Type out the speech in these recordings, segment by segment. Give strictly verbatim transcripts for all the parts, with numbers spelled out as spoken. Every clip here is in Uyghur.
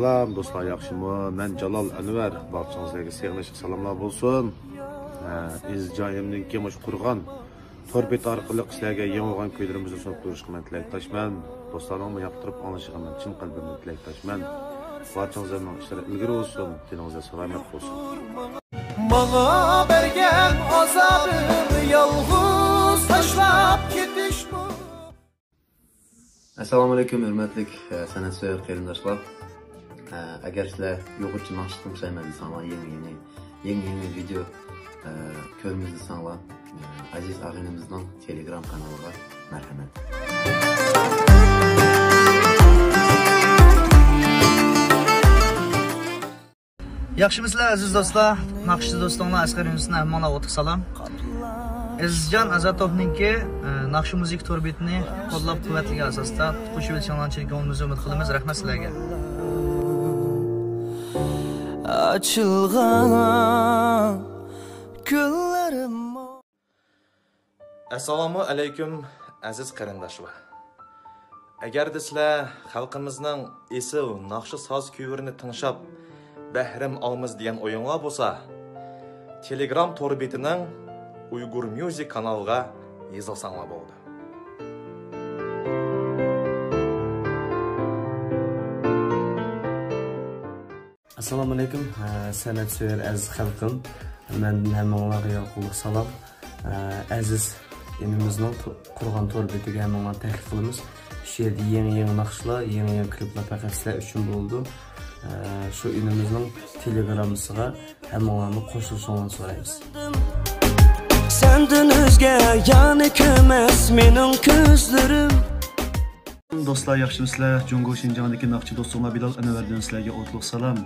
سالام دوستلار، ياخشىمۇ؟ مەن جالال ئەنۋەر. بارچىڭىزلارغا سېغىنىشلىق سالاملار بولسۇن. ھە، ئەزىز جانىمنىڭكى مۇشۇ قۇرغان تور بېتى ئارقىلىق سىلەرگە يېڭى بولغان كۈيلىرىمىزنى سۇنۇپ تۇرۇشقا مەن تىلەكداشمەن. دوستلارنىڭمۇ ياقتۇرۇپ ئاڭلىشىغا مەن چىن قەلبىمدىن تىلەكداشمەن. بارچىڭىزلارنىڭ ئىشلىرى ئىلگىرى بولسۇن، تېنىڭىزلار سالامەت بولسۇن. ماڭا بەرگەن ئازابىم يالغۇز تاشلاپ كېتىشمۇ. ئەسسالامۇئەلەيكۇم، ھۆرمەتلىك، ئە، سەنئەتسۆيەر قېرىنداشلار. ئە، ئەگەر سىلەر ئۇيغۇرچە ناخشا تىڭشايمەن دېسەڭلار، يېڭى، يېڭى، يېڭى، يېڭى ۋىدېئو، ئە، كۆرىمىز دېسەڭلار، ئە، ئەزىز ئاغىنىمىزنىڭ تېلېگرام قانىلىغا مەرھەمەت. ياخشىمۇسىلەر ئەزىز دوستلار؟ ناخشىچى دوستۇڭلار ئەسقەر يۇنۇسنىڭ ھەممىڭلارغا ئوتلۇق سالام. ئەزىزجان ئازاتوفنىڭكى، ئە، ناخشا مۇزىكا تور بېتىنى قوللاپ قۇۋۋەتلىگەن ئاساستا قوشۇۋېلىشىڭلارنى چىن كۆڭلىمىزدىن ئۈمىد قىلىمىز. رەھمەت سىلەرگە. ئاچىلغان گۈللىرىم. ئەسسالامۇ ئەلەيكۇم، ئەزىز قېرىنداشلار. ئەگەردە سىلەر خەلقىمىزنىڭ ئېسىل ناخشا ساز كۈيلىرىنى تىڭشاپ، بەھرىم ئالىمىز دېگەن ئويۇڭلار بولسا، تېلېگرام تور بېتىنىڭ ئۇيغۇر ميۇزىك كانالىغا يېزىلساڭلار بولىدۇ. ئەسسالامۇئەلەيكۇم، ھە، سەنئەت سۆيەر ئەزىز خەلقىم. مەندىن ھەممىڭلارغا ياقۇملۇق سالام. ھە، ئەزىز ئىنىمىزنىڭ تو-، قۇرغان تور بېتىگە ھەممىڭلارنى تەكلىپ قىلىمىز. شۇ يەردە يېڭى، يېڭى ناخشىلار، يېڭى، يېڭى كلىپلار پەقەت سىلەر ئۈچۈن بولىدۇ. ھە، شۇ ئىنىمىزنىڭ تېلېگراممىسىغا ھەممىڭلارنى قوشۇلۇشۇڭلارنى سورايمىز. سەندىن ئۆزگە يەنە كۆرمەس مېنىڭ كۆزلىرىم. دوستلار، ياخشىمۇسىلەر؟ جۇڭگو شىنجاڭدىكى ناخشىچى دوستۇڭلار بىلال ئەنۋەردىن سىلەرگە ئوتلۇق سالام.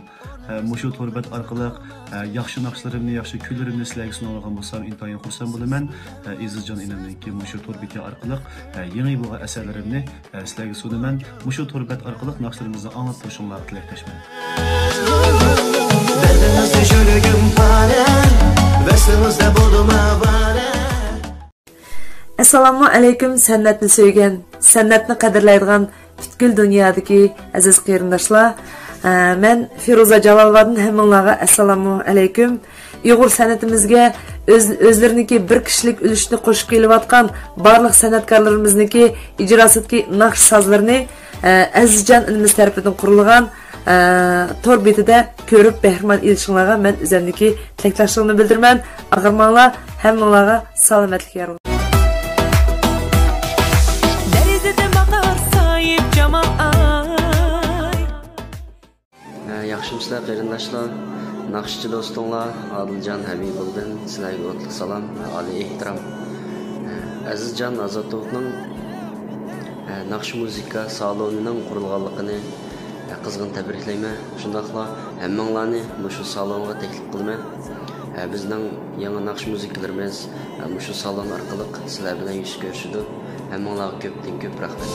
ھە، مۇشۇ تور بەت ئارقىلىق، ھە، ياخشى ناخشىلىرىمنى، ياخشى كۈيلىرىمنى سىلەرگە سۇنالىغان بولسام، ئىنتايىن خۇرسەن بولىمەن. ھە، ئېزىزجان ئىنىمنىڭكى مۇشۇ تور بېتى ئارقىلىق، ھە، يېڭى بولغان ئەسەرلىرىمنى، ھە، سىلەرگە سۇنىمەن. مۇشۇ تور بەت ئارقىلىق ناخشىلىرىمىزنى ئاڭلاپ تۇرۇشۇڭلارغا تىلەكداشمەن. دەردىڭىزنى يۈرىكىم پارە، ۋەسلىڭىزدە بولدۇم ئاۋارە. ئەسسالامۇ ئەلەيكۇم، سەنئەتنى سۆيگەن، سەنئەتنى قەدىرلەيدىغان پۈتكۈل دۇنيادىكى ئەزىز قېرىنداشلار. ئە، مەن فىرۇزە جالالوۋادىن ھەممىڭلارغا ئەسسالامۇ ئەلەيكۇم. ئۇيغۇر سەنئىتىمىزگە ئۆز-، ئۆزلىرىنىڭكى بىر كىشىلىك ئۈلۈشىنى قوشۇپ كېلىۋاتقان بارلىق سەنئەتكارلىرىمىزنىڭكى ئىجراسىدىكى ناخشا سازلىرىنى، ئە، ئەزىزجان ئىنىمىز تەرىپىدىن قۇرۇلغان ئە، تور بېتىدە كۆرۈپ بەھرىمەن ئېلىشىڭلارغا مەن ئۆزۈمنىڭكى تىلەكداشلىقىمنى بىلدۈرىمەن. ئاغرىماڭلار، ھەممىڭلارغا سالامەتلىك يار بولسۇن. دەرىزىدە باقار سايىپ جامال ئاي. ئە، ياخشىمۇسىلەر قېرىنداشلار؟ ناخشىچى دوستۇڭلار ئادىلجان ھەبىبۇلدىن سىلەرگە ئوتلۇق سالام ۋە ئالىي ئېھتىرام. ئە، ئەزىزجان ئازاتوفنىڭ، ئە، ناخشا مۇزىكا سالونىنىڭ قۇرۇلغانلىقىنى قىزغىن تەبرىكلەيمەن. شۇنداقلا ھەممىڭلارنى مۇشۇ سالونغا تەكلىپ قىلىمەن. بىزنىڭ يېڭى ناخشا مۇزىكىلىرىمىز مۇشۇ سالون ئارقىلىق سىلەر بىلەن يۈز كۆرۈشىدۇ. ھەممىڭلارغا كۆپتىن كۆپ رەھمەت.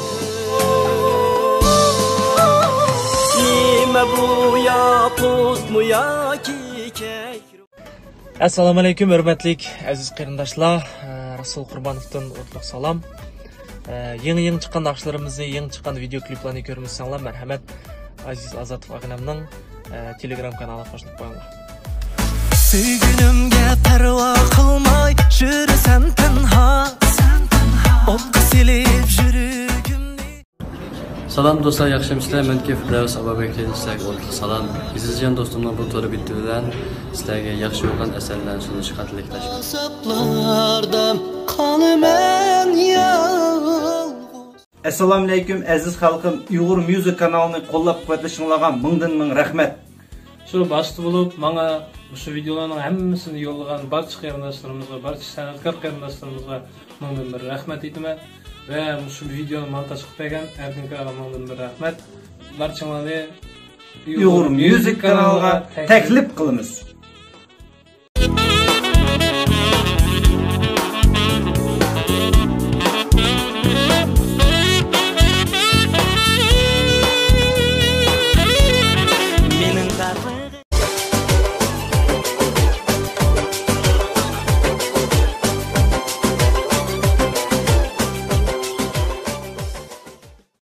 نېمە بۇ، ياقۇتمۇ ياكى كەيك؟ ئەسسالامۇئەلەيكۇم، ھۆرمەتلىك ئەزىز قېرىنداشلار. ئە، رەسۇل قۇربانوۋدىن ئوتلۇق سالام. ئە، يېڭى، يېڭى چىققان ناخشىلىرىمىزنى، يېڭى چىققان ۋىدېو كلىپلارنى كۆرمىسەڭلار، مەرھەمەت، ئەزىز ئازاتوف ئاغىنەمنىڭ، ئە، تېلېگرام كانالىغا قوشۇلۇپ قويۇڭلار. سۆيگۈنۈمگە پەرۋا قىلماي يۈرسەم تەنھا، ئوتقا سېلىپ يۈرىكىمنى. سالام دوستلار، ياخشىمۇسىلەر؟ مەنكى فىردەۋس ئابابەكتىن سىلەرگە ئوتلۇق سالام. ئەزىزجان دوستۇمنىڭ بۇ تور بېتى بىلەن سىلەرگە ياخشى بولغان ئەسەرلەرنى سۇنۇشقا تىلەكداشمەن. ئازابلاردا قالىمەن يالغۇز. ئەسسالامۇئەلەيكۇم، ئەزىز خەلقىم، ئۇيغۇر ميۇزىك كانالىنى قوللاپ قۇۋۋەتلىشىڭلارغا مىڭدىن مىڭ رەھمەت. شۇ باشتا بولۇپ، ماڭا مۇشۇ ۋىدېئولارنىڭ ھەممىسىنى يوللىغان بارچە قېرىنداشلىرىمىزغا، بارچە سەنئەتكار قېرىنداشلىرىمىزغا مىڭدىن بىر رەھمەت ئېيتىمەن. ۋە مۇشۇ ۋىدېئونى مونتاژ قىلىپ بەرگەن ئەردىن كاكاغا مىڭدىن بىر رەھمەت. بارچىڭلارنى ئۇيغۇر ميۇزىك كانالىغا تەكلىپ قىلىمىز.